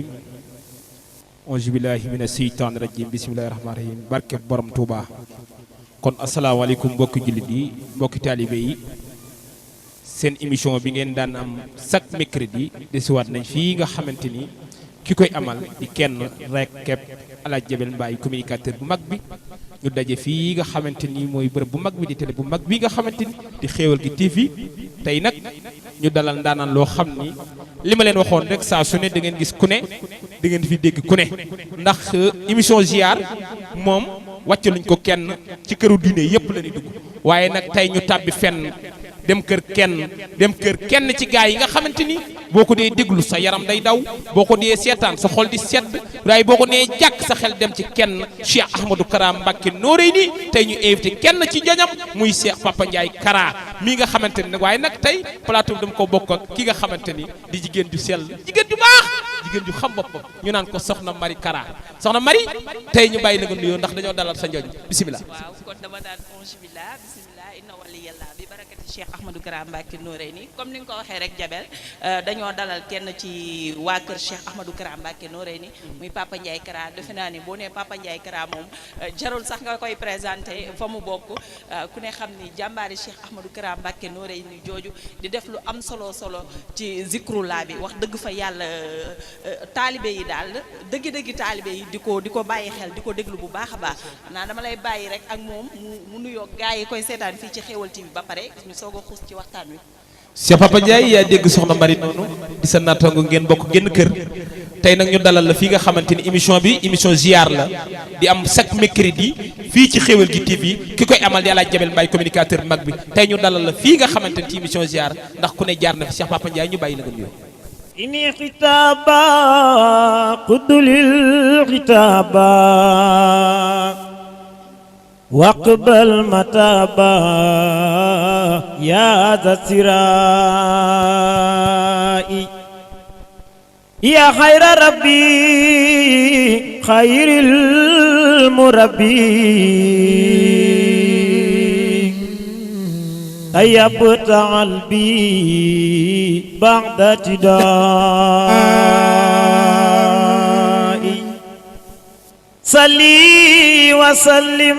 rahim auzu billahi mina seytaani rajim bismillahi rahmaani rahim barke borom Touba. kon asalaamaaleykum mbokki jullit yi mbokki taalibe yi seen émission bi ngeen daan am chaque mercredi desiwaat nañ fii nga xamante ni ki koy amal di kenn rek képp Alaaji Jabel Mbaye communicateur bu mag bi ñu daje fii nga xamante ni mooy bërëb bu mag bi di télé bu mag bi nga xamante ni di Xéewal gi TV tey nag ñu dalal ndaanaan loo xam ni li ma leen waxoon rek saa su ne da ngeen gis ku ne da ngeen fi dégg ku ne ndax émission ziar moom wàcce luñ ko kenn ci këru diine yëpp la ñuy dugg waaye nag tey ñu tàbbi fenn dem kër kenn ci gaa yi nga xamante ni boo ko dee déglu sa yaram day daw boo ko dee seetaan sa xol di sedd waaye boo ko nee jàkk sa xel dem ci kenn Cheikh Ahmadou Kara Mbacké Noreyni tey ñu invité kenn ci joñam muy Cheikh Papa Ndiaye Kara mii nga xamante ni nag waaye nag tey plateau bi dama ko bokk ak ki nga xamante ni di jigéen ju sell jigéen ju baax jigéen ju xam boppam ñu naan ko Soxna Mari Kara Soxna Mari tey ñu bàyyi la nga nuyoo ndax dañoo dalal sa njoñ bisimilah. waaw kon dama daan bisimilah inna waliyallah bi barakati Cheikh Ahmadou Kara Mbacké Noreyni comme ni nga ko waxee rek Jabel dañoo dalal kenn ci waa kër Cheikh Ahmadou Kara Mbacké Noreyni muy Papa Ndiaye Kara defe naa ni boo nee Papa Ndiaye Kara moom jarul sax nga koy présenté fa mu bokk ku ne xam ni jàmbaari Cheikh Ahmadou Kara Mbacké Noreyni jooju di def lu am solo ci zikrullah bi wax dëgg fa yàlla taalibe yi daal dëgg-dëgg taalibe yi di ko bàyyi xel di ko déglu bu baax a baax naa dama lay bàyyi rek ak moom mu nuyoo gaa yi koy seetaan fii ci Xéewal TV ba pare ñu soog a xuus ci waxtaan wi. Cheikh Papa Ndiaye yaa dégg Soxna Mari noonu di sa naataango ngeen bokk génn kër tey nag ñu dalal la fii nga xamante ni émission bi émission ziar la di am chaque mercredi fii ci Xéewal gi TV ki koy amal di Alaaji Jabel Mbaye communicateur mag bi tey ñu dalal la fii nga xamante ni ci émission ziar ndax ku ne jaar na fi Cheikh Papa Ndiaye ñu bàyyi la nga nuyoo. إني خطابا قد للخطابا واقبل متابا يا ذا السراء يا خير ربي خير المربي أيبت قلبي بعد ابتدائي صلي وسلم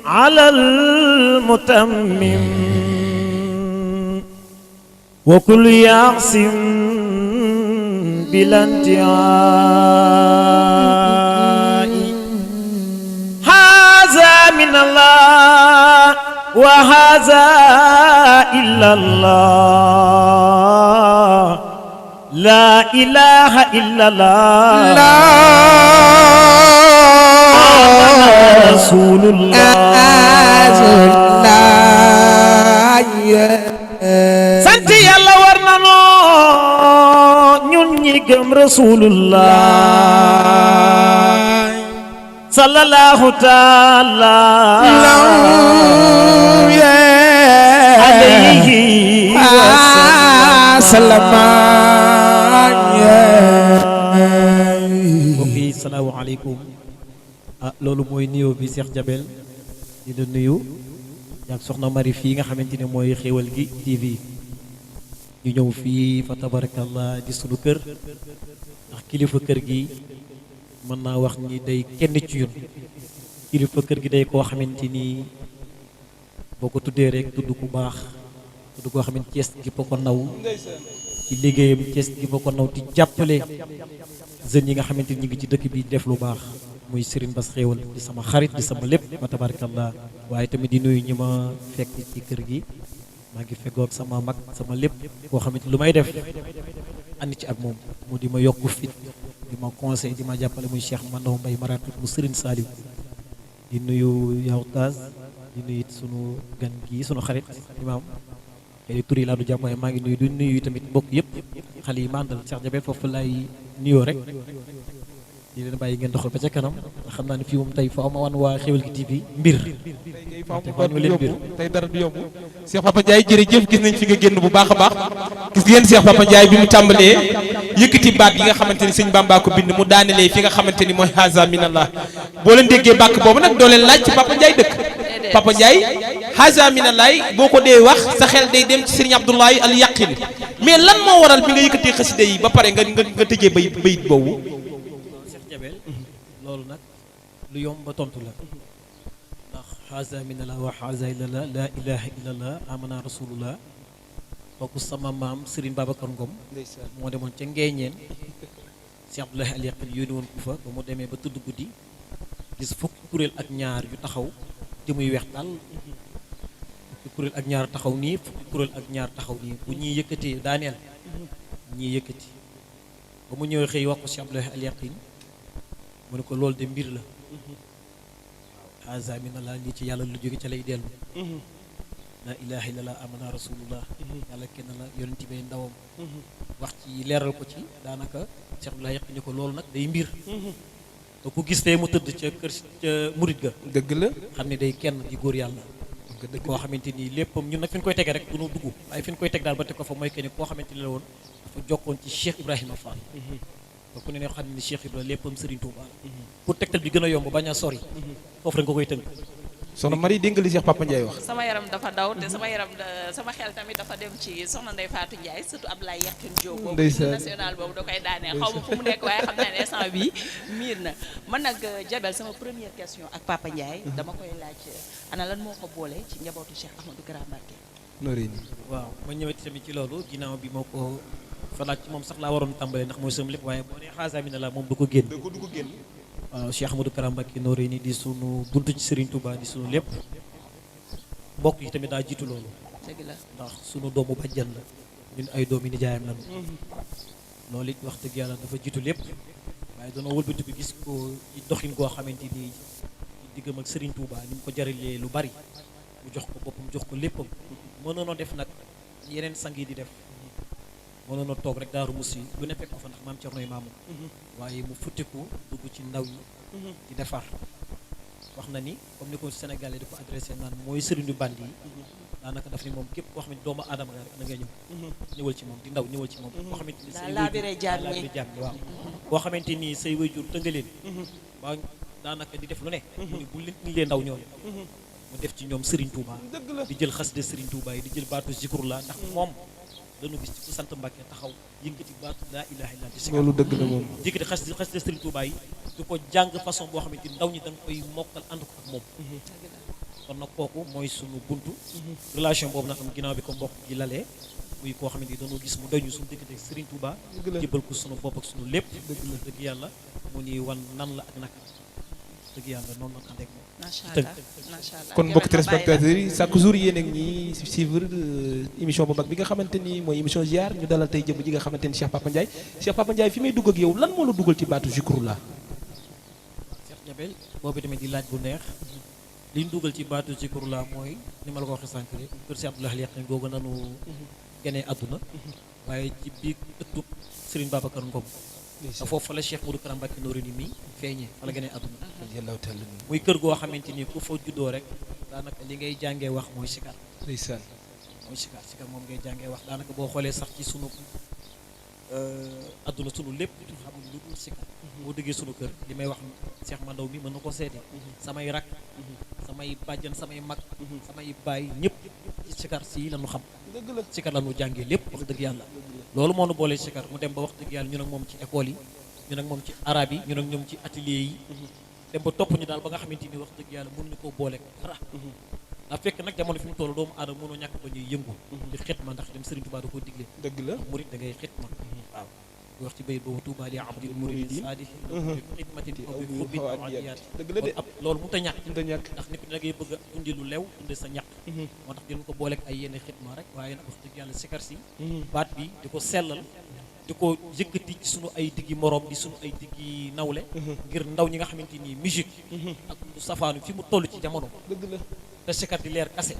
على المتمم وكل يعصم بلا انتهاء هذا من الله وهذا إلا الله لا إله إلا الله لا رسول الله sant Yàlla war na noo ñun ñi gëm Rasulullah sallallahu taala alayhi wa sallam. mbokk yi salaamaaleykum. loolu mooy nuyoo bi Cheikh Jabel di la nuyu ak Soxna Mari fii nga xamante ne mooy Xéewal gi TV ñu ñëw fii fa tabarakallah di sunu kër ndax kilifa kër gi mën naa wax ni day kenn ci ñun kilifa kër gi day koo xamante ni boo ko tuddee rek tudd ku baax tudd koo xamante Cees gi ba ko naw ci liggéeyam Cees gi ba ko naw di jàppale jeunes yi nga xamante ni ñu ngi ci dëkk bi def lu baax muy Serigne Bass Xéewal di sama xarit di sama lépp ma tabarakallah waaye tamit di nuyu ñi ma fekk ci kër gi maa ngi feggoog sama mag sama lépp koo xamante lu may def ànd ci ak moom mu di ma yokku fit di ma conseil di ma jàppale muy Cheikh Mandaw Mbaye Maratib mu Serigne Saliou di nuyu yow Taz di nuyu it sunu gan gi sunu xarit imaam xëy tur yi laa du jàpp waaye maa ngi nuyu du nuyu tamit mbokk yëpp xale yi ma àndal Cheikh Jabel foofu lay nuyoo rek di leen bàyyi ngeen doxal ba ca kanam xam naa ne fii moom tey foo ma wan waa Xéewal gi TV mbir tey dara du yomb Cheikh Papa Ndiaye jërëjëf gis nañ fi nga génn bu baax a baax gis ngeen Cheikh Papa Ndiaye bi mu tàmbalee yëkkati baat yi nga xamante ni sëñ Bamba ko bind mu daanelee fi nga xamante ni mooy haza minallah boo leen déggee bàkk boobu nag doo leen laaj ci Papa Ndiaye dëkk Papa Ndiaye haza minallah boo ko dee wax sa xel day dem ci Serigne Abdoulaye al Yaqin mais lan moo waral bi nga yëkkatee xasida yi ba pare nga tëjee bayit boobu. Cheikh Jabel loolu nag lu yomb ba tontu la ndax xaasa minallah wa xaasa illallah la ilaha illallah amana rasulullah kooku sama maam Serigne Babacar Ngom moo demoon ca Ngeeñeen Cheikh Abdoulaye Al Yaqin yónni woon ku fa ba mu demee ba tudd guddi gis fukki kuréel ak ñaar yu taxaw te muy weex tàll fukki kuréel ak ñaar taxaw nii fukki kuréel ak ñaar taxaw nii bu ñuy yëkkatee daaneel ñii yëkkati ba mu ñëwee xëy wax ko Cheikh Abdoulaye Al Yaqin mu ne ko loolu de mbir la waaw xaasa minallah lii ci yàlla lu jóge ca lay dellu la ilaha illallah amana rasulullah yàlla kenn la yonent bi ndawam wax ci leeral ko ci daanaka Cheikh Abdoulaye Yaqin ni ko loolu nag day mbir te ku gis tey mu tëdd ca kër ca murit ga dëgg la xam ne day kenn di góor yàlla koo xamante ni léppam ñun nag fi ñu koy tege rek du ñu dugg waaye fi ñu koy teg daal ba teg ko fa mooy que ni koo xamante ni la woon dafa jokkoon ci Cheikh Ibrahima Fall te ku ne xam ne ni Cheikh Ibrahima léppam Serigne Touba la pour tegtal bi gën a yomb bañ a sori foofu rek nga koy tënk soxna Marie dégg nga li Cheikh Papa Ndiaye wax. sama yaram dafa daw te sama xel tamit dafa dem ci soxna Ndeye Fatou Ndiaye surtout Ablaye Yakhine Diop boobu national boobu da koy daanee xaw ma fu mu nekk waaye xam naa ne instant bi miir na man nag Jabel sama première question ak Papa Ndiaye dama koy laaj ana lan moo ko boole ci njabootu Cheikh Ahmadou Kara Mbacké Noreyni waaw ma ñëwati tamit ci loolu ginnaaw bi moo ko fa laaj ci moom sax laa waroon tàmbalee ndax mooy sama lépp waaye boo nee xaasa mi ne la moom du ko génn waaw Cheikh Ahmadou Kara Mbacké Noreyni di sunu buntu ci Serigne Touba di sunu lépp mbokk yi tamit daa jiitu loolu dëgg la ndax sunu doomu bàjjan la ñun ay doomi nijaayam lañu loolu it wax dëgg yàlla dafa jiitu lépp waaye danoo wëlbati ko gis ko ci doxin goo xamante ni diggam ak Serigne Touba ni mu ko jaralee lu bari mu jox ko boppam jox ko léppam mënoonoo def nag yeneen sang yi di def mënoonoo toog rek daaru musi lu ne fekk ko fa ndax maam Cernoy maamu waaye mu futtiku dugg ci ndaw yi di defar wax na ni comme ni ko Sénégalais di ko adressé naan mooy sëriñu bandi yi daanaka daf ni moom képp koo xam ne doomu aadama nga rek na ngay ñëwal ci moom di ndaw ñëwal ci moom koo xamante ni say laabire jaam ñi waaw koo xamante ni say waajur tëngaleen ba daanaka di def lu ne mu ni bu leen ndaw ñooñu mu def ci ñoom Serigne Touba di jël xasida Serigne Touba yi di jël baatu zikrullah ndax moom dañu gis ci ku sant Mbacké taxaw yëngati baatu laa ilaha illa di loolu dëgg la moom yëkkati xasida Serigne Touba yi di ko jàng façon boo xamante ni ndaw ñi da nga koy mokkal ànd ko ak moom kon nag kooku mooy sunu buntu relation boobu nag am ginnaaw bi ko mbokk gi lalee muy koo xamante ni dañoo gis mu doñu suñu diggante ak Serigne Touba jëbal ko sunu bopp ak sunu lépp dëgg yàlla mu ni wan nan la ak naka dëgg yàlla noonu la ànd ak moom macha allah kon mbokk téléspectateurs yi chaque jour yéen a ngi suivre émission bu mag bi nga xamante ni mooy émission ziar ñu dalal tey jëm ji nga xamante ni Cheikh Papa Ndiaye Cheikh Papa Ndiaye fi may dugg ak yow lan moo la dugal ci baatu zikrullah Cheikh Jabel boobu tamit di laaj bu neex li ñu dugal ci baatu zikrullah mooy ni ma la ko waxee sànq rek kër Cheikh Abdoulaye Yakhine googu nanu genee àdduna waaye ci biir ëttub Serigne Babacar Ngom te foofu la Cheikh Ahmadou Kara Mbacké Noreyni mi feeñee fa la gënee àdduna muy kër goo xamante ni ku fa juddoo rek daanaka li ngay jàngee wax mooy sikar ndeysaan mooy sikar moom ngay jàngee wax daanaka boo xoolee sax ci sunu àdduna sunu lépp xamul lu dul sikar boo déggee sunu kër li may wax Cheikh Mandaw mi mën na ko seede samay rak samay bàjjan samay mag samay baay ñëpp ci sikar si lañu xam sikar lañu jàngee lépp wax dëgg yàlla loolu moo nu boolee sikar mu dem ba wax dëgg yàlla ñun ak moom ci école yi ñun ak moom ci arabe yi ñun ak ñoom ci atelier yi dem ba topp ñu daal ba nga xamante ni wax dëgg yàlla mënuñu koo boole dara ndax fekk nag jamono fi mu toll doomu aadama mënoo ñàkk ba ñuy yëngu di xitma ndax dem Serigne Touba da koo digle dëgg la murid da ngay xitma waaw di wax ci bayit boobu Touba li abdil murid saadih xidmatin aw bi xubbin aw adiyaat dëgg la de loolu mënut a ñàkk ndax nit ñi da ngay bëgg a dundi lu lew dundi sa ñàkk moo tax dinañ ko booleeg ay yenn xitma rek waaye nag wax dëgg yàlla sikar si baat bi di ko sellal di ko yëkkati ci sunu ay diggi morom di sunu ay diggi nawle ngir ndaw ñi nga xamante ni musique ak du safaanu fi mu toll ci jamono dëgg la te sikar di leer kase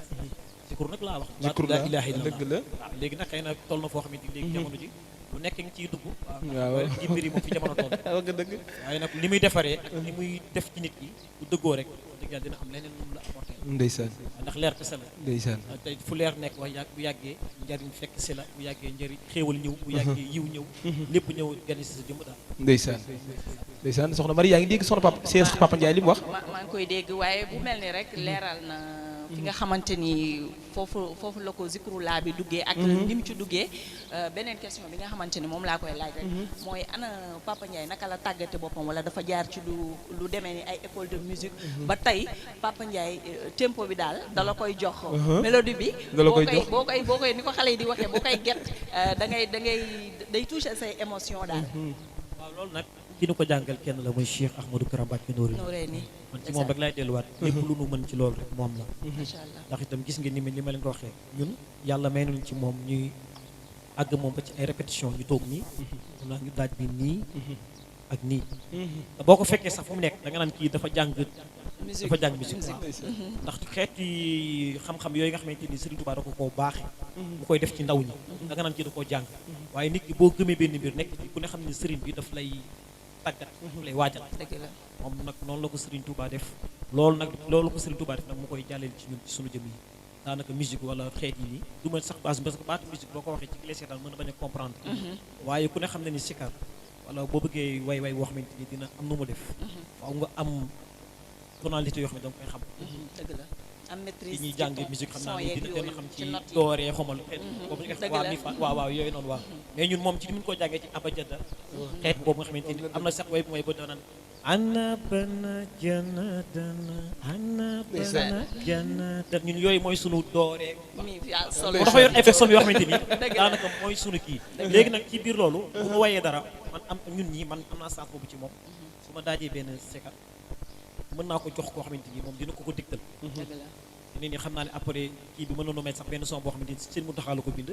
zikur nag laa wax zikur laa ilaaha illallah dëgg la waaw léegi nag xëy na toll na foo xamante ni léegi jamono ji lu nekk nga ciy dugg waaw ji mbir yi moom fi jamono toll wax nga dëgg waaye nag li muy defaree ak li muy def ci nit ki bu dëggoo rek dëgg yàlla dina am leneen lu mu la apporté ndeysaan ndax leer kese la ndeysaan tey fu leer nekk wax bu yàggee njariñ fekk si la bu yàggee njariñ xéewal ñëw bu yàggee yiw ñëw lépp ñëw gane si sa jëmm daal ndeysaan soxna Marie yaa ngi dégg soxna Papa Cheikh Papa Ndiaye li mu wax maa ngi koy dégg waaye bu mel ni rek leeral na fi nga xamante ni foofu la ko zikrullah bi duggee ak ni mu ci duggee. Beneen question bi nga xamante ni moom laa koy laaj rek mooy ana Papa Ndiaye naka la tàggate boppam wala dafa jaar ci lu demee ni ay école de musique ba tey Papa Ndiaye tempo bi daal dala koy jox mélodie bi boo koy ni ko xale yi di waxee boo koy get da ngay day toucher say émotion daal. waaw loolu nag ki ñu ko jàngal kenn la muy Cheikh Ahmadou Kara Mbacké Noreyni man ci moom rek laay delluwaat lépp lu nu mën ci loolu rek moom la macha allah ndax itam gis nga ni ma leen ko waxee ñun yàlla may nañu ci moom ñuy àgg moom ba ci ay répétition ñu toog nii mun naa ñu daaj bi nii ak nii boo ko fekkee sax fu mu nekk da nga naan kii dafa jàng musique waaw ndax xeeti xam-xam yooyu nga xamante ni Serigne Touba da ko koo baaxe bu koy def ci ndaw ñi da nga naan kii da koo jàng waaye nit ki boo gëmee benn mbir nekk ci ku ne xam ne Serigne bi daf lay tàggat lay waajal dëgg la moom nag noonu la ko Serigne Touba def loolu ko Serigne Touba def nag mu koy jàllale ci ñun ci sunu jëm yi daanaka musique wala xeet yi nii du ma sax base parce que baatu musique boo ko waxee ci clé daal mën a bañ a comprendre waaye ku ne xam ne ni sikar wala boo bëggee way woo xamante ni dina am nu mu def waaw nga am tonalité yoo xam ne da nga koy xam dëgg la am maîtrise ci ñuy jàng musique xam naa ni dina xam ci dooree xomal xeet boobu ñu nga waa mi fa waaw yooyu noonu waaw mais ñun moom ci ni mun koo jàngee ci abajada xeet boobu nga xamante ni am na sax way bu may ba doonaan ana bana janadan ñun yooyu mooy sunu dooree moo dafa yor effet son yoo xamante ni daanaka mooy sunu kii léegi nag ci biir loolu bu mu wayee dara man am ñun ñi man am naa saaf boobu ci moom su ma daajee benn sekat mën naa ko jox koo xamante ni moom dina ko digtal nit ñi xam naa ne après kii bi mën na nomee sax benn son boo xamante ni seen mu taxaalu ko bind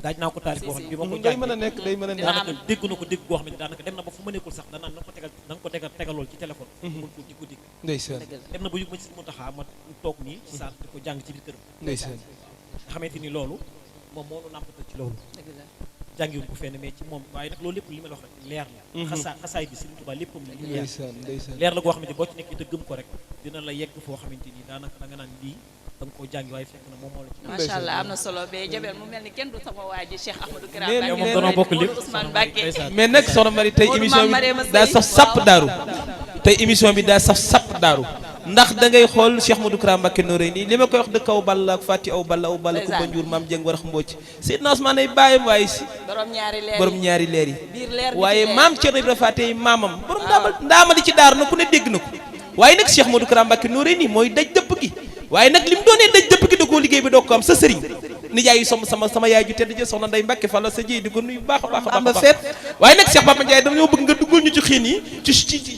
daaj naa ko taalif boo xam ne bi ma ko jàng day mën a nekk daanaka dégg na ko dégg goo xamante daanaka dem na ba fu ma nekkul sax danaan na ko tegalool ci téléphone mën ko di ko digg ndeysaan dem na ba yëg ma ci mu taxaa ma toog nii ci saat di ko jàng ci biir këram ndeysaan nga xamante ni loolu moom moo nu nàmpatal ci loolu jàngiwuñ ko fenn mais ci moom waaye nag loolu lépp li ma la wax rek leer la xasaay bi Serigne Touba léppam leer la goo xamante boo ci nekk te gëm ko rek dina la yegg foo xamante ni daanaka da nga naan lii da nga koo jàngi waaye fekk na moom moo la ci macha allah am na solo ba Jabel mu mel ni kenn du sama waa ji Cheikh Ahmadou Kara mais moom danoo bokk lépp Ousmane Mbacké mais nag soxna Mari tey émission bi daa saf sapp daaru tey émission bi daa saf sapp daaru ndax da ngay xool Cheikh Ahmadou Kara Mbacké Noreyni li ma koy wax dëkk aw balla ak fàtti aw balla ku ba njuur maam jëng warax mbooc Seydina Ousmane ay bàyyam waaye si borom ñaari leer yi waaye maam Thierno Ibrahima Faty maamam borom ndaama di ci daar na ku ne dégg na ko waaye nag Cheikh Ahmadou Kara Mbacké Noreyni mooy daj dëpp gi waaye nag li mu doonee daj dëpp gi da koo liggéey bi doo ko am sa sëriñ nijaay yu sama yaay ju tedd ja soxna Ndey Mbacké fa la sa jiy di ko nuyu baax a baax a baax seet waaye nag Cheikh Papa Ndiaye dañoo bëgg nga duggal ñu ci xiin yi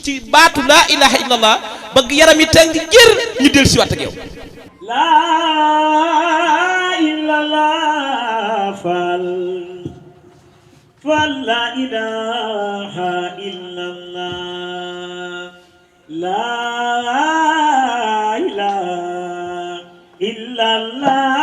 ci baatu laa ilaha illallah bëgg yaram yi tàng jër ñu del siwaat ak yow laa illallah fal la ilaha illallah laa ilaha illallah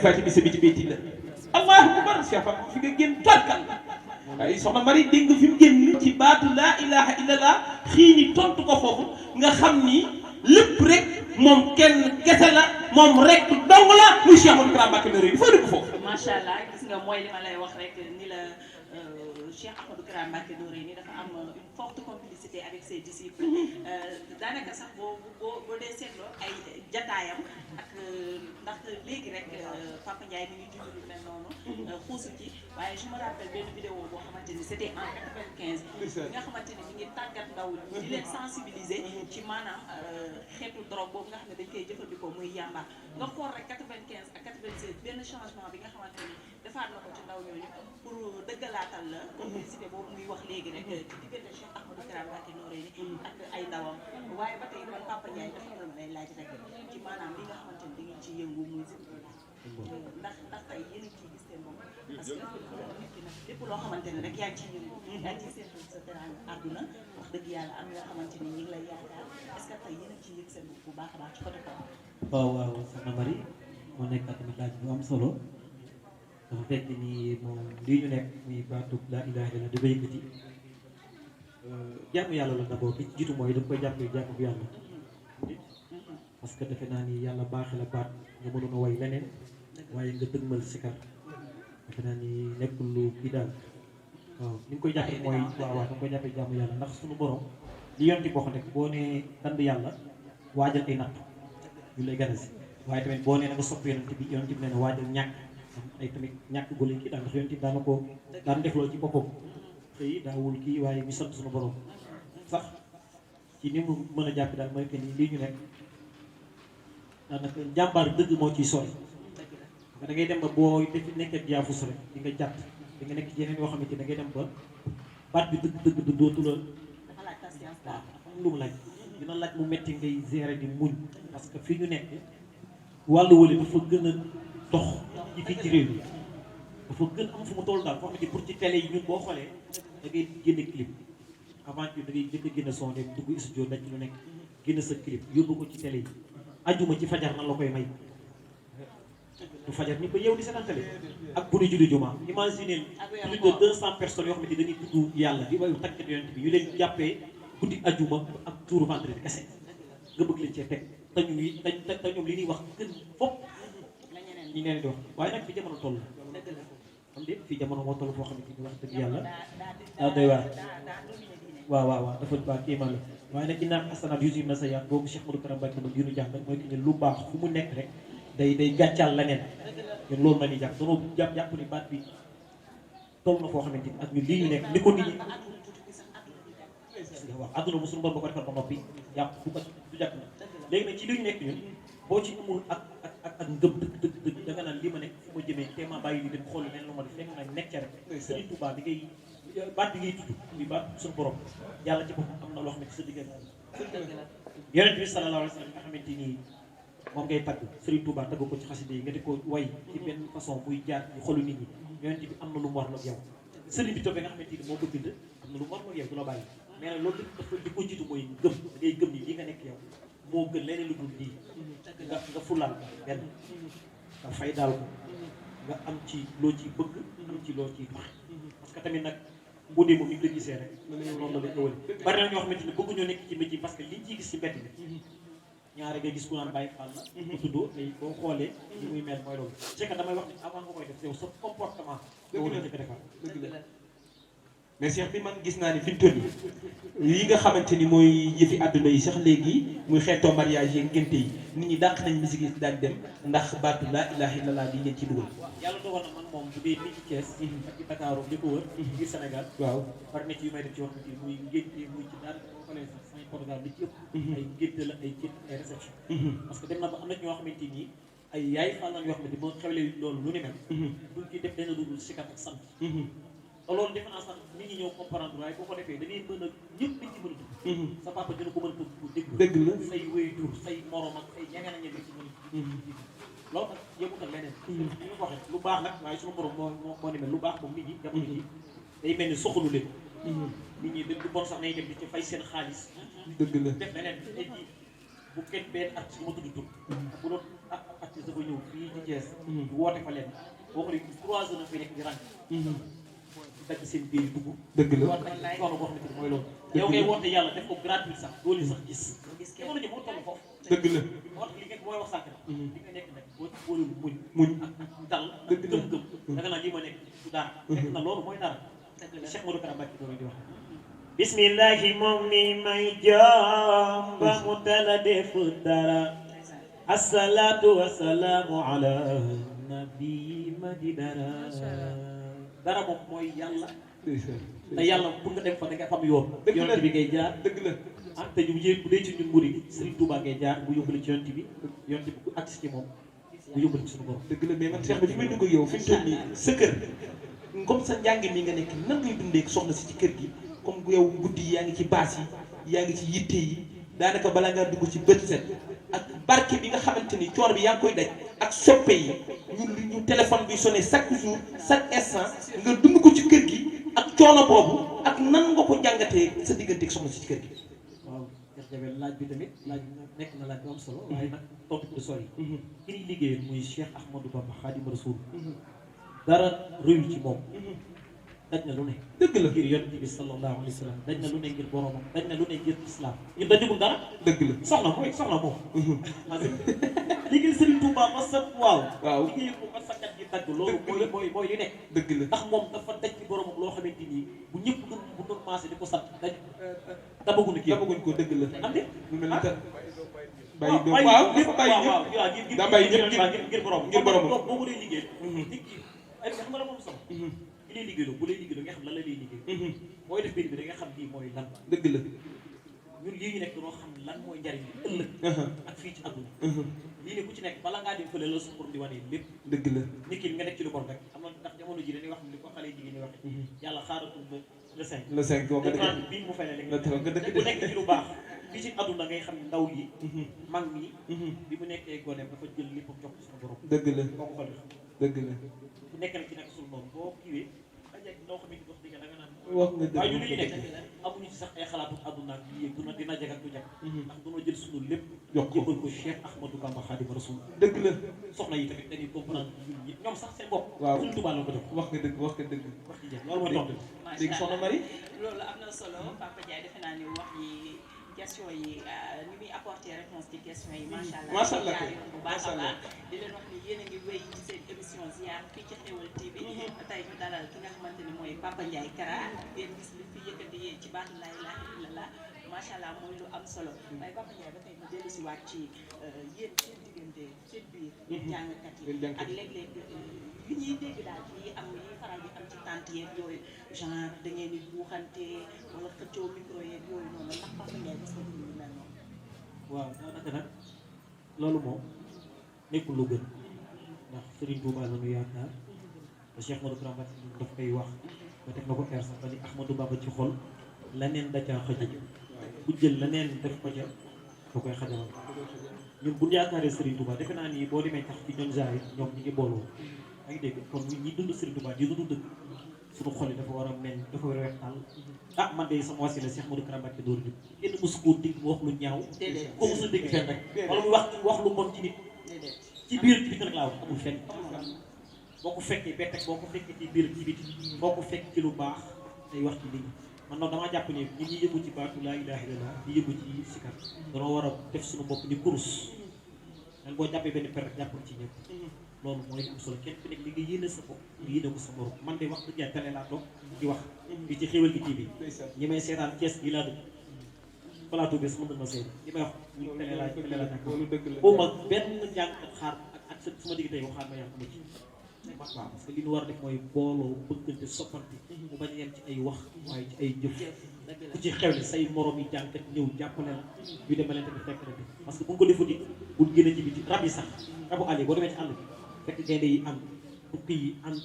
Faati bi sa bi ci béyti la allahu akbar Cheikh Fatou fi nga génn tarkal ay soxna Mari dégg nga fi mu génn ci baatu laa ilaha illallah xiini tontu ko foofu nga xam ni lépp rek moom kenn kese la moom rek dong la muy Cheikh Ahmadou Kara Mbacké Noreyni foo dugg foofu. macha allah gis nga mooy li ma lay wax rek ni la Cheikh Ahmadou Kara Mbacké Noreyni dafa am une forte complicité avec ses disciples daanaka sax boo dee seetloo ay jataayam ak ndax léegi rek Papa Ndiaye mi ngi junj lu mel noonu xuusu ci waaye je me rappelle benn vidéo boo xamante ni c'était en 95 nga xamante ni mi ngi tàggat ndaw di leen sensibiliser ci maanaam xeetu drogue boobu nga xam ne dañ koy jëfandikoo muy yàmba nga xool rek 95 ak 96 benn changement bi nga xamante ni defaat na ko ci ndaw ñooñu pour dëggalaatal la complicité boobu muy wax léegi rek ci diggante Cheikh Ahmadou Kara Mbacké Noreyni ak ay ndawam waaye ba tey man Papa Ndiaye dafa am lay laaj rek ci maanaam li nga xamante ni da ngeen ci yëngu muy ndax tey yéen a ciy gis seen bopp parce que nit ki nag lépp loo xamante ne rek yaa ngi ciy yëngu yaa ngi ciy seetlu sa teraanga àdduna wax dëgg yàlla am yoo xamante ni ñi ngi lay yaakaar est-ce que tey yéen a ciy yëg seen bopp bu baax a baax ci côté boobu. waaw soxna Marie moo nekk tamit laaj bu am solo dafa fekk ni moom lii ñu nekk muy baatu laa ilaaha illallaah di ko yëkkati jaamu yàlla la d'abord bi ci jiitu mooy da nga koy jàppee jaamu bu yàlla parce que defe naa ni yàlla baaxee la baat nga mënoon a way leneen waaye nga dëgmal sikar defe naa ni nekkul lu kii daal waaw ni nga koy jàppee mooy waaw da nga koy jàppee jaamu yàlla ndax suñu borom li yonti boo xam ne boo nee tànn yàlla waajal ay natt yu lay gane si waaye tamit boo nee na nga sopp yonent bi nee na waajal ñàkk ay tamit ñàkk gu leen kii daal ndax yonent bi daana ko daan def loolu ci boppam xëy daawul kii waaye ñu sant suñu borom sax ci ni mu mën a jàpp daal mooy que ni lii ñu nekk daanaka jàmbaar dëgg moo ciy sori da ngay dem ba boo def nekkee jaafus rek di nga jàtt di nga nekk ci yeneen yoo xamante da ngay dem ba baat bi dëgg du dootu la waaw am lu mu laaj dina laaj mu metti ngay gérer di muñ parce que fii ñu nekk wàllu wële dafa gën a dox ci fii ci réew mi dafa gën am fu mu toll daal foo xamante pour ci télé yi ñun boo xoolee da ngay génne clip avant da ngay jëkk a génne son dem dugg studio daj lu nekk génne sa clip yóbbu ko ci télé yi ajuma ci fajar nan la koy may du fajar ñu ko yeew di seetaan télé ak bu ñu julli juma imaginez plus de 200 personnes yoo xamante dañuy tudd yàlla di wayu tàggat yonent bi ñu leen jàppee guddi ajuma ak tuuru vendredi kese nga bëgg leen cee teg te ñoom li ñuy wax gën fopp ñi leen di wax waaye nag fi jamono toll xam de fii jamono moo toll foo xamante ni wax dëgg yàlla daa doy waar waaw dafa baax kéemaan la waaye nag ginnaaw asanaat yusuf na sa yaat boobu Cheikh Ahmadou Kara Mbacké dinu jàngal mooy que ne lu baax fu mu nekk rek day gàccaal leneen ñun loolu la ñuy jàpp danoo jàpp ni baat bi toll na foo xamante ni ak ñu lii ñu nekk ni ko nit ñi waaw adduna bu suñu borom ba ko defal ba noppi yàpp du ko du jàpp na léegi nag ci li ñu nekk ñun boo ci amul ak ngëm dëgg da nga naan lii ma nekk fu ma jëmee te ma bàyyi ni dem xool leen lu ma def fekk na nekk ca rek Sëriñ Tuubaa bi ngay baat bi ngay tudd bi baat suñu borom yàlla ci boppam am na loo xamante sa diggante yonent bi sallallahu alayhi wa sallam nga xamante nii moom ngay tagg Sëriñ Tuubaa tagg ko ci xasida yi nga di ko way ci benn façon buy jaar ci xolu nit ñi yonent bi am na lu mu war la yow sëriñ bi toog nga xamante ni moo ko bind am na lu mu war la yow du la bàyyi mais nag loolu dafa di ko jiitu mooy gëm da ngay gëm ni li nga nekk yow moo gën leneen lu dul lii nga fulaal ko benn nga fay daal ko nga am ci loo ciy bëgg am ci loo ciy dox parce que tamit nag boo dee moom ni ñu la gisee rek noonu la ëwale bari na ñoo xamante ni bëgguñoo nekk ci métier parce que liñ ciy gis ci mbedd bi ñaare nga gis ku naan bàyyi fall la ko tuddoo mais boo xoolee li muy mel mooy loolu c'est que damay wax ni avant nga koy def yow sa comportement nga war a jëkk defar mais Cheikh bi man gis naa ni fi mu toll yi nga xamante ni mooy yëfi àdduna yi sax léegi muy xeetoo mariage yi ngénte yi nit ñi dàq nañ musique yi daan dem ndax baatu laa ilaaha illallaah di ngeen ci dugal yàlla dogal na man moom bu dee fii ci Thiès ak ci Dakar li ko wër ngir Sénégal waaw bari na ci yu may def ci wax ni muy ngénte muy ci daal xoolee sax samay programme li ci ëpp ay ngénte la ay céet ay réception parce que dem na ba am na ñoo xamante nii ay yaay fall lan yoo xamante boo xewlee loolu lu ni mel duñ ci def dana dudul sikkat ak sant te loolu defe naa sax nit ñi ñëw comprendre waaye boo ko defee da ngay mën a ñëpp dañ ci mën a dugg sa papa dina ko mën a dugg dëgg la say waajur say morom ak say ñeneen ñi ci mën a loolu nag yëmut ak leneen ñu ko waxee lu baax nag waaye suñu borom moo ni mel lu baax moom nit ñi jamono ji day mel ni soxalu leen nit ñi du bon sax nay dem di ci fay seen xaalis dëgg la def leneen tey jii bu kenn benn artiste bu ma tudd tur bu doon artiste dafa ñëw fii ci Thiès ñu woote fa leen boo ko léegi 3 heures na fi nekk di rang dagg seen biir dugg dëgg la war nañ coono boo xamante ni mooy loolu yow ngay woote yàlla def ko gratuit sax doo leen sax gis jamono ji moo toll foofu dëgg la moo tax li nga booy wax sànq li nga nekk nag boo ci boolul muñ ak dal ak gëm-gëm da nga naan lii ma nekk du dara fekk na loolu mooy dara Cheikh Modou Kara Mbacké doon di wax bismillahi moom mi may joom ba mu tala def dara asalaatu wasalaamu ala nabi ma di dara moom mooy yàlla te yàlla pour nga dem fa da nga xam yoon yonent bi ngay jaar dëgg la ah te ñu bu dee ci ñun murid Serigne Touba ngay jaar bu yóbbale ci yonent bi bu agsi ci moom bu yóbbale ci suñu borom dëgg la mais man Cheikh bi li may dugg ak yow fi mu toll nii sa kër comme sa njàng mi nga nekk nan ngay dundee soxna si ci kër gi comme yow guddi yi yaa ngi ci baas yi yaa ngi ci yitte yi daanaka balaa ngaa dugg ci bët set ak barke bi nga xamante ni coono bi yaa ngi koy daj ak soppe yi ñu téléphone bi sonné chaque jour chaque instant nga dund ko ci kër gi ak coono boobu ak nan nga ko jàngatee sa digganteeg soxna si ci kër gi. waaw jërëjëf laaj bi tamit laaj bi nekk na laaj bu am solo waaye nag tontu ko sori ki ñuy liggéeyal muy Cheikh Ahmadou Bamba Khadimou Rassoul dara rëyul ci moom daj na lu ne dëgg la ngir yonent bi sallallahu alayhi wa sallam daj na lu ne ngir boromam daj na lu ne ngir islam ñun dajugul dara dëgg la soxna moom liggéey Serigne Touba ba sa waaw liggéey ko ba sa kat gi dagg loolu mooy li nekk dëgg la ndax moom dafa daj ci boromam loo xamante ni bu ñëpp bu doon maase di ko sant daj dabaguñu kii dabaguñ ko dëgg la am de lu mel ni ta bàyyi doom waaw lépp bàyyi ñëpp daa bàyyi ñëpp ngir borom ngir borom boo ko lay liggéey nit ki ay xam nga la moom solo ki lay liggéeyloo bu lay liggéeyloo nga xam lan la lay liggéey mooy def benn bi da nga xam lii mooy lan dëgg la ñun lii ñu nekk dañoo xam lan mooy njariñ bi ëllëg ak fii ci àdduna lii ne ku ci nekk bala ngaa dem fële la su borom di wane lépp dëgg la nit ki nga nekk ci lu bon rek am na ndax jamono ji dañuy wax li ko xale jigéen ñi waxe yàlla xaaratul ba le 5 le 5 boo ko defee bii mu fay la nga dëgg bu nekk ci lu baax fii ci àdduna ngay xam ne ndaw lii mag mi bi mu nekkee goneem dafa jël léppam jox ko suñu borom dëgg la boo ko xoolee dëgg la bu nekk nag ci nekk suñu noonu boo kiiwee ajeg loo xam ne wax dëgg da nga naan wax nga dëgg waaye ñu li ñu nekk amuñu ci sax ay xalaatu àdduna ak lii duna dina jeg ak du jag ndax dunoo jël suñu lépp jox ko jébal ko Cheikh Ahmadou Bamba Khadimou Rassoul dëgg la soxna yi tamit dañuy comprendre ñun ñi ñoom sax seen bopp waaw suñu Tuubaa la ko jox wax nga dëgg wax nga dëgg wax ci jeex loolu mooy tontu léegi soxna Marie loolu am na solo Papa Ndiaye defe naa ni wax yi question yi ni muy apporter réponse ci question yi macha allah macha allah jaar yoon bu baax a baax di leen wax ni yéen a ngi wéy ci seen émission ziar fii ci Xéwal TV tey ñu dalal ki nga xamante ni mooy Papa Ndiaye Kara ngeen gis li fi yëkkati yéen ci baatu laa ilaaha illallah macha allah mooy lu am solo waaye Papa Ndiaye ba tey ñu dellu si waat ci yéen seen diggante seen biir jàngkat yi ak léeg-léeg li ñuy dégg daal ci am yi faral di am ci tànt yeeg yooyu genre da ngeen di buuxante wala xëccoo micro yeeg yooyu noonu ndax Papa Ndiaye gis nga ñu mel noonu. waaw daanaka nag loolu moom nekkul lu gën ndax Serigne Touba la ñu yaakaar te Cheikh Modou Kara Mbacké daf koy wax ba teg na ko air sax ba ni Ahmadou Bamba ci xol leneen da caa xëjal bu jël leneen def ko ca da koy xajalal ñun bu ñu yaakaaree Serigne Touba defe naa ni boo demee tax ci ñoom jaay ñoom ñi ngi booloo yaa ngi dégg kon ñi dund Serigne Touba di dund dëgg suñu xol yi dafa war a mel dafa war a weex tàll ah man de sama wasila Cheikh Modou Kara Mbacké door jub kenn mosu koo dégg mu wax lu ñaaw ko mosu dégg fenn rek wala mu wax lu bon ci nit ci biir ci biti nag laa wax amul fenn boo ko fekkee bett boo ko fekkee ci biir ci biti boo ko fekk ci lu baax day wax ci nit ñi man nag damaa jàpp ne ñi ñuy yëngu ci baatu laa ilaaha illallah di yëngu ci sikar danoo war a def suñu bopp ni kurus dan boo jàppee benn per rek jàppal ci ñëpp loolu mooy li am solo kenn ku nekk li nga yéene sa bopp nga yéene ko sa morom man de wax dëgg yàlla télé laa toog di wax fii ci Xéwal gi TV ñi may seetaan Thiès gi laa dugg plateau bi mën na ma seet li may wax ñu télé laa nekk boobu ma benn jàng xaar ak sama digg tey xaar ma yàlla ma ci waaw parce que li ñu war a def mooy booloo bëggante soppante mu bañ a yem ci ay wax waaye ci ay jëf ku ci xewle say morom yi jàngkat ñëw jàppale la ñu demalante bi fekk rek parce que bu nga ko defuti bu génne ci biti rab yi sax rabu àll yi boo demee ci àll bi fekk gaynde yi ànd bukki yi ànd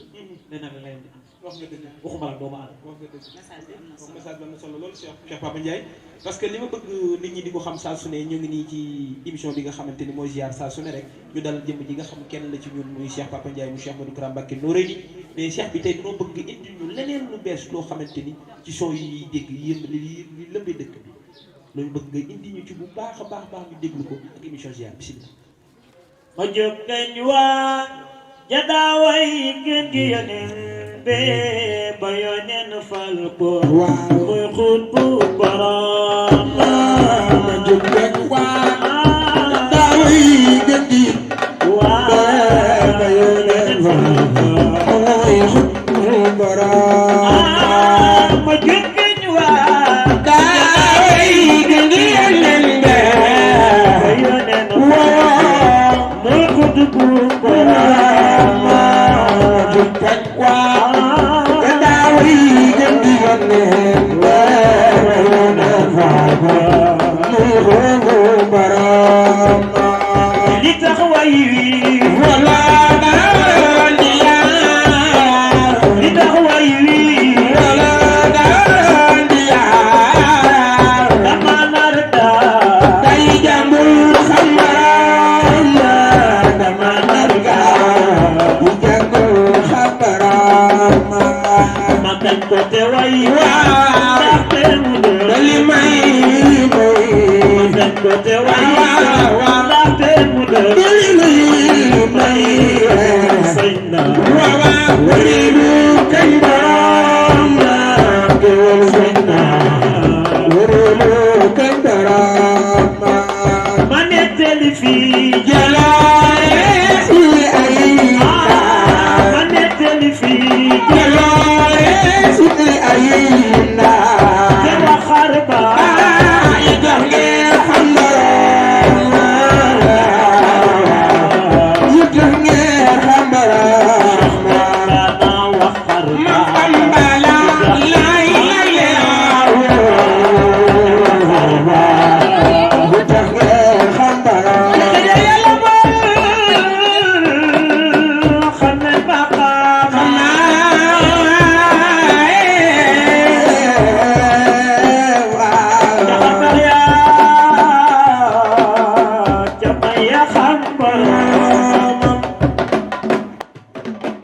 nee naa la leen di ànd wax nga dëgg waxuma la doomu aadama wax nga dëgg message bi am na solo message bi am na solo loolu Cheikh Papa Ndiaye parce que li ma bëgg nit ñi di ko xam saa su ne ñu ngi nii ci émission bi nga xamante ni mooy ziar saa su ne rek ñu dal jëmm ji nga xam kenn la ci ñun muy Cheikh Papa Ndiaye mu Cheikh Modou Kara Mbacké Noreyni mais Cheikh bi tey dañoo bëgg indi ñu leneen lu bees loo xamante ni ci son yi dégg yéen li lëmbee dëkk bi loolu bëgg nga indi ñu ci bu baax a baax ñu déglu ko ak émission ziar bismillah ma jóg kañ waa jadaaway gën gi yonen bee ba yonen fal ko muy xut bu borom ma jóg kañ waa jadaaway gën gi bee ba yonen fal ko muy xut bu borom ma jóg kañ waa jadaaway gën gi yonen bee ba yonen muy xut bu borom ma jóg kañ waa jadaaway gën gi yonen bee ba yonen fal ko muy xut bu borom li tax way wi wala dandiya li tax way wi wala dandiya dama nar daa tay jambul xamaram dama narga jambul xamaram ma kañ ko te way waaw ndaxte mu doon dali may may ma kañ ko te way waaw ndaxte mu doon dali may sañ na waaw waribu kañ borom la gewel sañ na waribu kañ borom ma nettali fii jalaale si ay ma nettali fii jalaale si ay te waxar ba ay jox ngeen xam borom yi jox ngeen xam borom dana waxar ma ba xam bala lay bu tax ngeen xam borom xam nañ ba xam jaxatar yaa jamay ya xam borom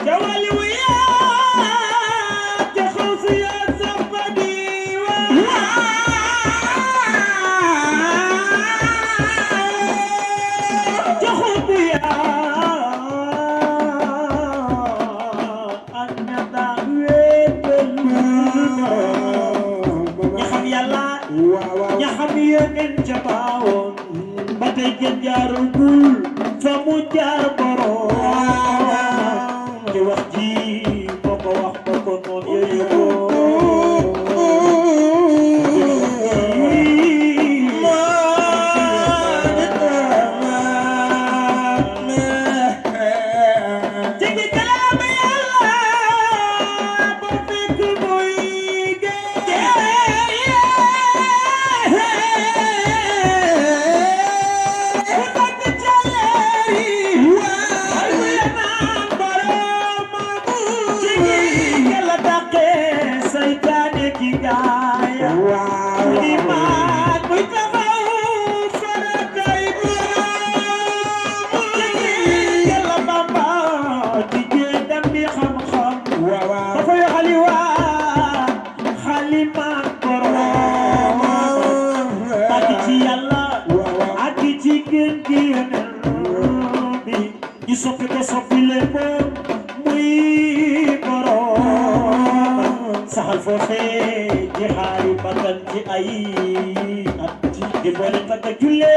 jawali wu yaa jaxaw si yaa sax ba diiwaan jaxaw bu yaa ak ña daan wéetal ña xam yàlla ña xam yónneen ca baawoon ba tey jën jaarugul fa mu jaar borom te wax ji boo ko wax ba ko noon yooyu jigi kalaama yàlla ba fekk muy soppi ko soppi leen ko muy borom saxal foofee ji xaari bakkan ci ay at di boole tagga jullee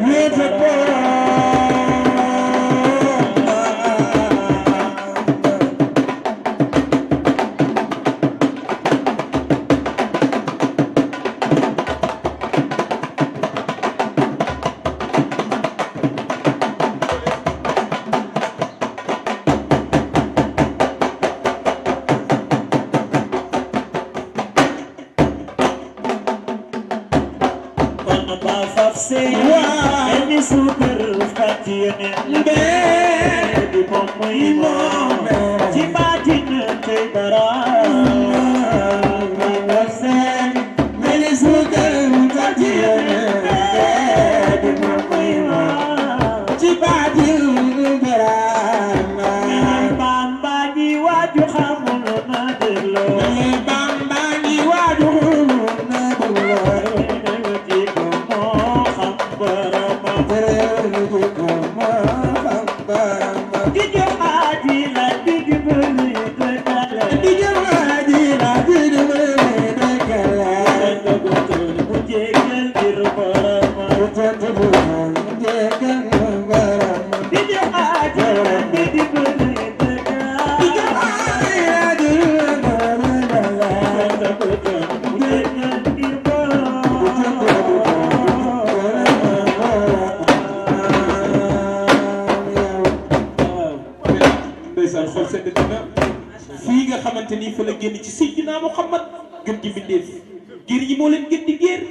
wéete Bamba sedd dina fii nga xamante ni fa la génn ci Seydina Muhammad gën di mbindeef géer ñi moo leen gën di géer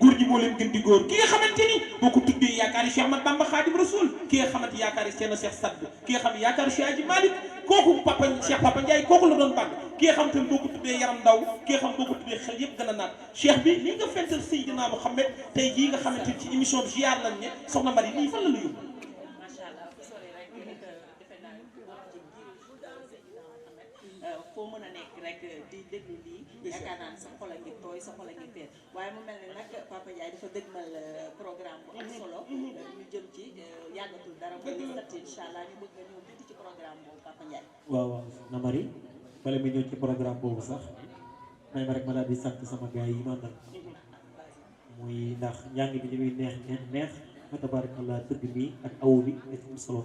góor ñi moo leen gën di góor ki nga xamante ni boo ko tuddee yaakaari Cheikh Ahmad Bamba Khadim Rasoul ki nga xamante yaakaari Seydina Cheikh Sadd ki nga xam ne yaakaari Cheikh Hadji Malick kooku Papa Ndiaye kooku la doon bàgg ki nga xamante ni boo ko tuddee yaram ndaw ki nga xam boo ko tuddee xel yëpp gën a naat Cheikh bi li nga fental Seydina Muhammad tey jii nga xamante ni ci émission bi ziar lañ ne soxna Mari lii fan la la yóbbu foo mën a nekk rek di déglu lii yaakaar naa ne sa xol a ngi tooy sa xol a ngi feer waaye mu mel ne nag Papa Ndiaye dafa dëgmal programme bu am solo ñu jëm ci yàggatul dara mooy sat incha allah ñu bëgg nga ñëw tuuti ci programme boobu Papa Ndiaye waaw na Marie bala mi ñëw ci programme boobu sax may ma rek ma daal di sant sama gars yi ma àndal muy ndax njàng bi ñu muy neex fa tabarakallah tëgg mi ak awu bi da ci am solo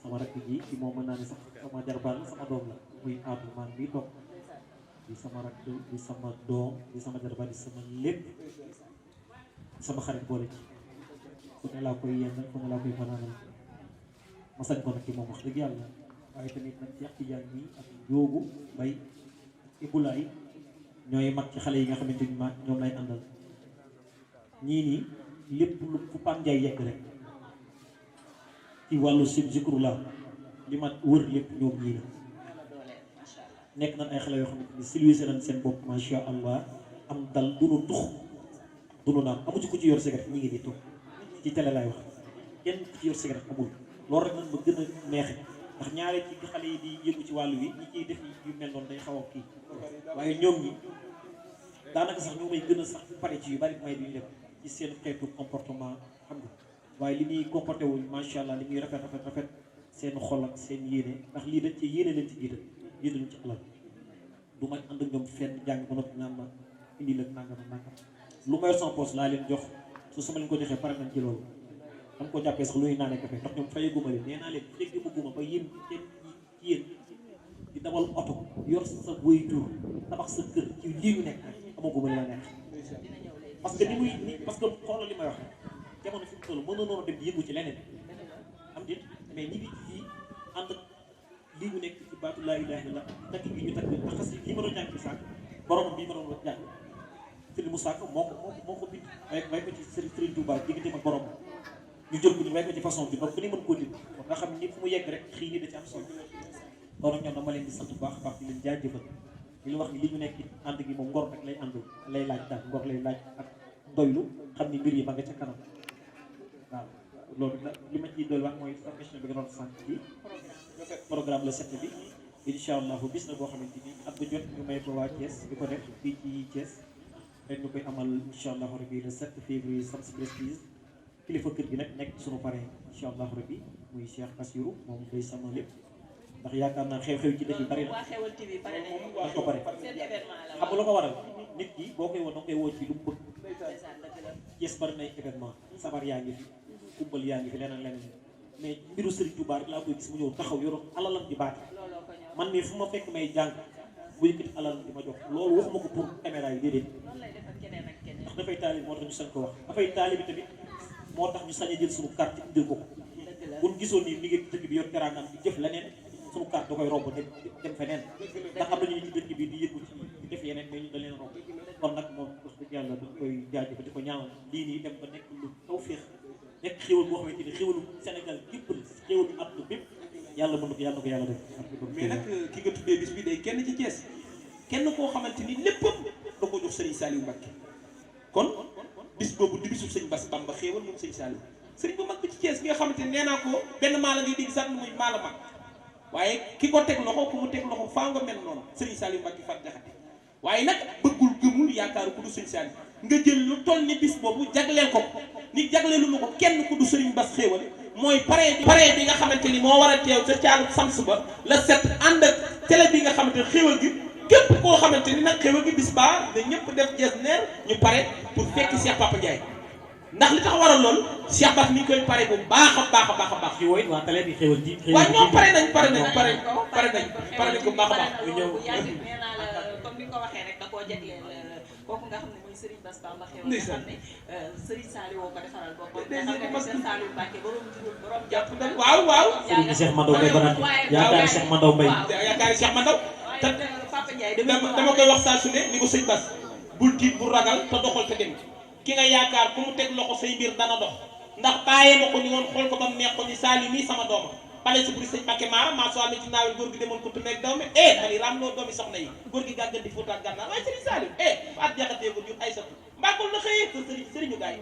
sama rakk ji ci moom mën naa ne sax sama jarbaan sama doom la muy aatu man bii toog di sama rakk di sama doom di sama jarbaan di sama lépp sama xarit boole ci fu ne laa koy yenn fu ne laa koy fanaanal ma sañ ko nag ci moom wax dëgg yàlla waaye tamit nag Cheikh Tidiane mi ak Njóogu Mbay Ibulaay ñooy mag ci xale yi nga xamante ni ma ñoom lay àndal ñii nii lépp lu fu Pam Ndiaye yegg rek ci wàllu sim zikrullah li ma wër lépp ñoom ñii la nekk nañ ay xale yoo xamante ni civilisé nañ seen bopp macha allah am dal dunu tux dunu naan amu ci ku ci yor cigarette ñi ngi di toog ci télé laay wax kenn ku ci yor cigarette amul loolu rek nag ma gën a neexe ndax ñaare ci xale yi di yëngu ci wàllu wi ñi ciy def yu mel noonu day xaw a kii waaye ñoom ñi daanaka sax ñoo may gën a sax pare ci yu bari may duñu def ci seen xeetu comportement xam nga waaye li muy comporté wul macha allah li muy rafet seen xol ak seen yéene ndax lii dañ ci yéene leen ci jiital jiitaluñ ci alal du ma ànd ak ñoom fenn jàng ba noppi naan ma indi la nangam lu ma yor sama poche laa leen jox su ma leen ko joxee pare nañ ci loolu dama ko jàppee sax luy naanee café ndax ñoom fayaguma leen nee naa leen dégg ma guma ba yéen kenn ci yéen di dawal oto yor sa waajur tabax sa kër ci lii ñu nekk amaguma li ma nekk parce que parce que xoolal li may wax jamono fi mu toll mën na noonu dem di yëngu ci leneen am dit mais ñi ngi ci ànd ak lii ñu nekk ci baatu laa ilaaha illallaah takk gi ñu takk ndax li ma doon jàng ci sànq borom bii ma doon jàng Serigne Moussa Ka moo ko bind way ko ci Serigne Touba diggante ak borom ñu jël ko ñu way ko ci façon bi ba ku ne mën koo dégg nga xam ni fu mu yegg rek xii ni da ci am solo kon nag ñoom dama leen di sant bu baax a baax di leen jaajëfal li la wax ni li ñu nekk ànd gi moom ngor rek lay ànd lay laaj daal ngor lay laaj ak doylu xam ni mbir yi ma nga ca kanam waaw loolu nag li ma ciy dool wax mooy sa question bi nga doon sant ci programme le 7 bi incha allah bis na boo xamante ni at bu jot ñu may ko waa Thiès di ko def fii ci Thiès ren ñu koy amal incha allah rabbi le 7 février Sams Prestige kilifa kër gi nag nekk suñu parrain incha allah rabbi muy Cheikh Bassirou moom day sama lépp ndax yaakaar naa xew-xew ci dëkk yi bari na waa Xewal TV pare nañu dañ ko pare seen événement la xam nga la ko waral nit ki boo koy woo da nga koy woo ci lu mu bëgg Thiès bari nay événement sabar yaa ngi fi kumbal yaa ngi fi leneen mais mbiru Serigne Touba rek laa koy gis mu ñëw taxaw yoroon alalam di baat man mii fu ma fekk may jàng bu yëkkati alalam di ma jox loolu waxuma ko pour caméra yi déedéet ndax dafay taali moo tax ñu sañ ko wax dafay taali bi tamit moo tax ñu sañ a jël suñu carte indil ko ko buñ gisoon ni mi ngi dëkk bi yor teraangam di jëf leneen suñu carte da koy romb dem feneen ndax am na ñu ci dëkk bi di yëngu ci di def yeneen mais ñu da leen romb kon nag moom wax dëgg yàlla dañ koy jaajëfal di ko ñaanal lii nii dem ba nekk lu tawféex nekk xéwal boo xamante ni xéwalu Sénégal gépp la xéwalu àdduna bépp yàlla mën na ko yàlla ko yàlla def mais nag ki nga tuddee bis bi day kenn ci Thiès kenn koo xamante ni léppam da ko jox Serigne Saliou Mbacké kon bis boobu di bisu sëñ Bass Bamba xéewal moom sëñ Saliou Serigne bu mag bi ci Thiès bi nga xamante ni nee naa ko benn maala ngay dégg sax muy maala mag waaye ki ko teg loxo ku mu teg loxo faa nga mel noonu Serigne Saliou Mbacké fat jaxate waaye nag bëggul gëmul yaakaaru ku du sëñ Saliou nga jël lu toll ni bis boobu jagleel ko ni jagleelu ma ko kenn ku du Serigne Bass xéewal mooy parrain bi nga xamante ni moo war a teew ca caalu Sams ba la set ànd ak télé bi nga xamante ni xéewal gi képp koo xamante ni nag xéewal gi bis baa da ñëpp def jees neer ñu pare pour fekk Cheikh Papa Ndiaye ndax li tax waral loolu Cheikh Bass mi ngi koy pare bu baax a baax ci woy waa télé bi xéewal ji waaw ñoom pare nañ ko bu baax a baax bu yàgg nee naa la comme ni nga ko waxee rek da koo jagleel kooku nga xam ne mooy Serigne Bass Bamba Xéwal nga xam ne Serigne Saliou woo ko defaral boppam nga xam ne Serigne Saliou Mbacke borom jurul borom jàpp na waaw Serigne Cheikh Mandaw Mbaye Banat yaakaar Cheikh Mandaw Mbaye yaakaar Cheikh Mandaw Papa Ndiaye dama koy wax saa su ne ni ko sëñ Bass bul tiit bu ragal te doxal te dem ki nga yaakaar ku mu teg loxo say mbir dana dox ndax bàyyee ma ko ni woon xool ko ba mu neex ko ni Saliou mii sama dooma pale si buri sëñ Mbacke Mara maa soo amee ci naawel góor gi demoon ko tumeeg daw me mani ram loo doomi soxna yi góor gi gàggan di fóotaat gànnaar waaye Serigne Saliou faat jaxatee ko jur ay satu mbakol la xëyee te Serigne gaay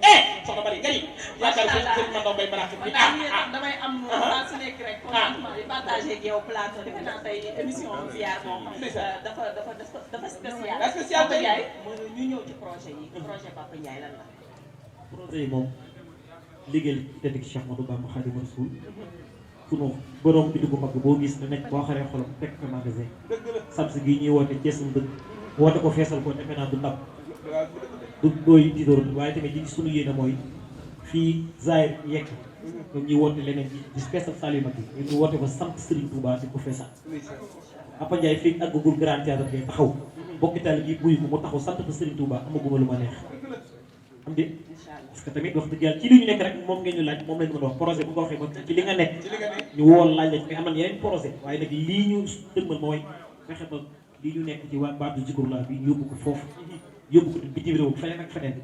soxna bari gay yaakaar ko Serigne Mandaw Mbaye Barax bi damay am saa su nekk rek contentement di partagé ak yow plateau defe naa tey émission ziar moom dafa spécial Papa Ndiaye ñu ñëw ci projet yi projet Papa Ndiaye lan la projet yi moom liggéeyal tedd ki Cheikh Ahmadou Bamba Khadimou Rassoul sunu borom bi dugg mag boo gis ne nekk boo xaree xolam fekk ko magasin samsi gi ñuy woote Ceesum dëkk woote ko feesal ko defe naa du ndam du dooy tiidoor waaye tamit li sunu yéene mooy fii Zahir yekk ñoom ñuy woote leneen di feesal Saliou mag yi ñu woote ko sant Serigne Touba di ko feesal Papa Ndiaye fii àggagul Grand Théâtre ngay taxaw bokki taal yi buy mu taxaw sant ko Serigne Touba amaguma lu ma neex am de parce que tamit wax dëgg yàlla ci li ñu nekk rek moom ngeen ñu laaj moom lañ mën a wax projet bu ko waxee ba ci li nga nekk ñu wool laaj lañ mais am na yeneen projet waaye nag lii ñu dëgmal mooy fexe ba lii ñu nekk ci waa baatu Zikroulah bi ñu yóbbu ko foofu yóbbu ko bitim réew feneen ak feneen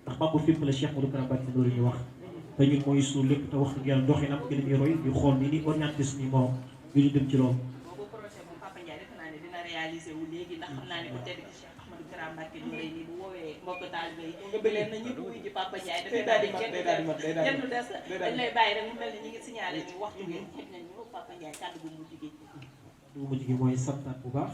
ndax Bamba fépp la Cheikh Ahmadou Kara Mbacké loolu ñuy wax te ñun mooy suñu lépp te wax dëgg yàlla doxinam ci la ñuy roy ñu xool ni ni orienté suñuy morom yu ñu dem ci loolu boobu projet moom Papa Ndiaye defe naa ne dina réaliser wu léegi ndax xam naa ne ko tedd ci Cheikh Ahmadou Kara Mbacké ñu lay nii bu woowee mbokk taalibe yi nga leen na ñëpp wuy ji Papa Ndiaye dafay daal di kenn du des dañ lay bàyyi rek mu mel ni ñi ngi signalé ni waxtu bi xëj nañ ñu Papa Ndiaye kàddu gu mujj gi mooy santaat bu baax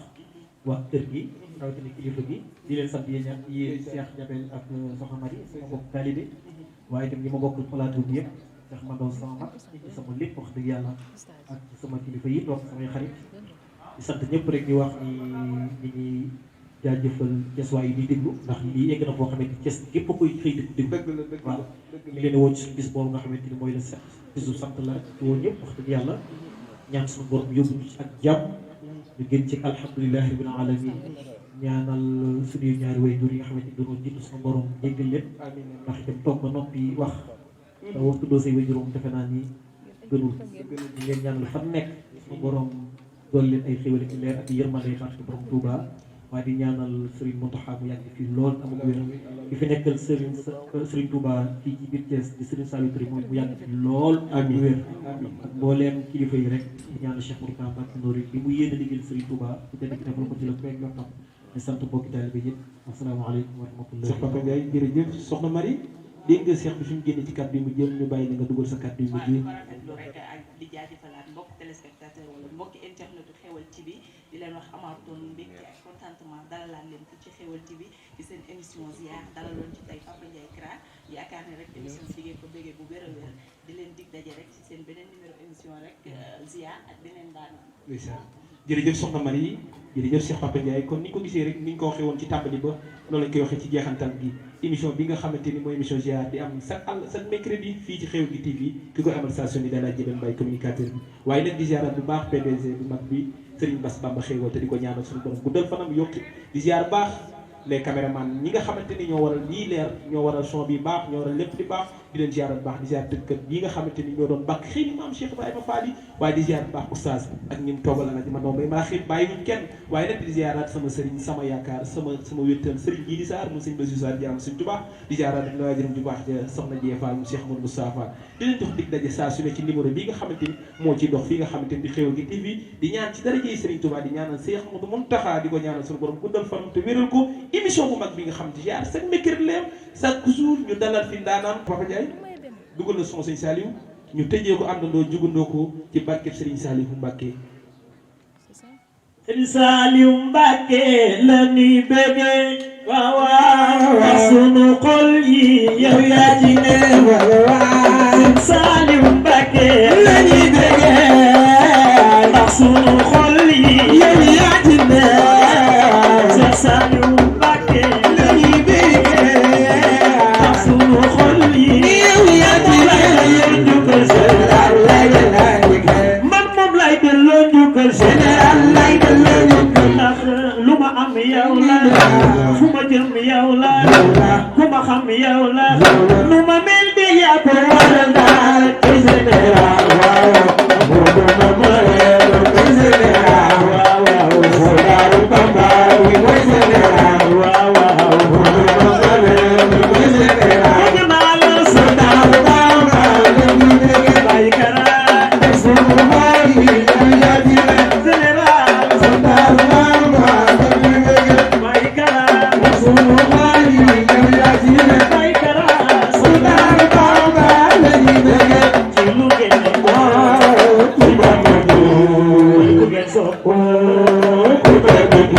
waa kër gi rawatina kilifa gi di leen sant yéen ñaar yéen Cheikh Jabel ak Soxna Mari sama mbokk taalibe waaye itam ñi ma bokk plateau bi yëpp Cheikh Mandaw sama mag sama lépp wax dëgg yàlla ak sama kilifa yi toog samay xarit di sant ñëpp rek di wax ni ñuy jaajëfal Cees waa yi di déglu ndax lii yegg na foo xamante Cees gépp a koy xëy di déglu waaw ñu leen woon ci bis boobu nga xamante ni mooy la set bisu sant la ci woon ñëpp wax dëgg yàlla ñaan suñu borom yóbbu ñu ci ak jàmm ñu gën ci alhamdulilahi rabbil alamin ñaanal suñuy ñaari waajur yi nga xamante ni doon jiitu suñu borom jéggal leen ndax itam toog ba noppi wax te wax tuddoo say waajur moom defe naa ni gënul ñu leen ñaanal fan nekk suñu borom dool leen ay xéwal ak leer ak yërmande yi xaar borom Touba waaye di ñaanal Serigne Mountakha mu yàgg fii lool amul wér di fi nekkal Serigne Touba fii ci biir Thiès di Serigne Saliou Touré mooy mu yàgg fii lool amul wér ak mbooleem kilifa yi rek di ñaanal Cheikh Ahmadou Kara Mbacké Noreyni bi mu yéene liggéeyal Serigne Touba bu tedd ki defal ko ci la koy yoktam di sant mbokki taalibe bi yëpp asalaamaaleykum wa rahmatulah. Cheikh Papa Ndiaye jërëjëf soxna Marie dégg nga Cheikh bi fi mu génne ci kàddu yi mu jëm ñu bàyyi la nga dugal sa kàddu yi mu jëm di jaajëfalaat mbokk téléspectateur wala mbokki internetu Xéwal TV di leen wax amaatoon mbégte ak contentement dalalaat leen ci Xéwal TV ci seen émission ziar dalaloon ci tey Papa Ndiaye Kara yaakaar ne rek émission bi diggee ko bégee bu wér a wér di leen dig daje rek ci seen beneen numéro émission rek ziar ak beneen daanaan jërëjëf soxna Marie jërëjëf Cheikh Papa Ndiaye kon ni ko gisee rek ni ñu ko waxee woon ci tàmbali ba loolu lañ koy waxee ci jeexantal gi émission bi nga xamante ni mooy émission ziar di am chaque mercredi fii ci Xéwal gi TV ki koy amal station ni daal laa jëbal mbay communicateur bi waaye nag di ziarat bu baax PDG bu mag bi Serigne Bass Bamba Xéwal te di ko ñaanal suñu borom guddal fanam yokki di ziar baax les caméramans ñi nga xamante ni ñoo waral lii leer ñoo waral son bi baax ñoo waral lépp di baax di leen ziar bu baax di ziar tëggkat yi nga xamante ni ñoo doon bàkk xëy ni maam Cheikh Ibrahima Fall yi waaye di ziar bu baax oustaz ak ñi mu toogal la ma doom bay maa xëy bàyyi wuñ kenn waaye nag di ziaraat sama sëriñ sama yaakaar sama wéttal sëriñ jii di saar mu sëñ Bassirou Sarr jaam suñ tubaax di ziaraat na waajuram ju baax ja soxna Jee Fall mu Cheikh Modou Moustapha Fall di leen jox dig daje saa su ne ci numéro bi nga xamante ni moo ci dox fii nga xamante ni di Xéwal gi TV di ñaan ci darajey sëriñ Touba di ñaanal Cheikh Modou Mountakha di ko ñaanal suñu borom guddal fanam te wéral ko émission bu mag bi nga xam ne ziar chaque mercredi leem chaque jour ñu dalal fi ndaanaan Papa Ndiaye dugal na son sëñ Saliou ñu tëjee ko àndandoo jugandoo ko ci barkeb Serigne Saliou Mbacké Serigne Saliou Mbacké la ñuy bëggee waaw waaw sunu xol yi yow yaa ci ne waaw waaw Serigne Saliou Mbacké la ñuy bëggee ndax sunu xol yi yow yaa ci ne Serigne Saliou Mbacké la ñuy bëggee ndax sunu xol yi yow yaa ci ne man moom lay delloo njukkal général lay delloo njukkal ndax lu ma am yow la fu ma jëm yow la ku ma xam yow la nu ma mel di yaa ko waral daal ci général waaw boobu ma mëneel ci général waaw waaw soldaaru Bamba wi mooy général waaw waaw boobu ma mëneel ci général bëgg naa la soldaaru Bamba bàyyi kara sunu baay yi yaa di général soldaaru Bamba bàyyi kara sunu baay yi yaa di bàyyi kara soldaaru Bamba lañuy bëgg ci lu ngeen ci Bamba ku ngeen sopp ku bëgg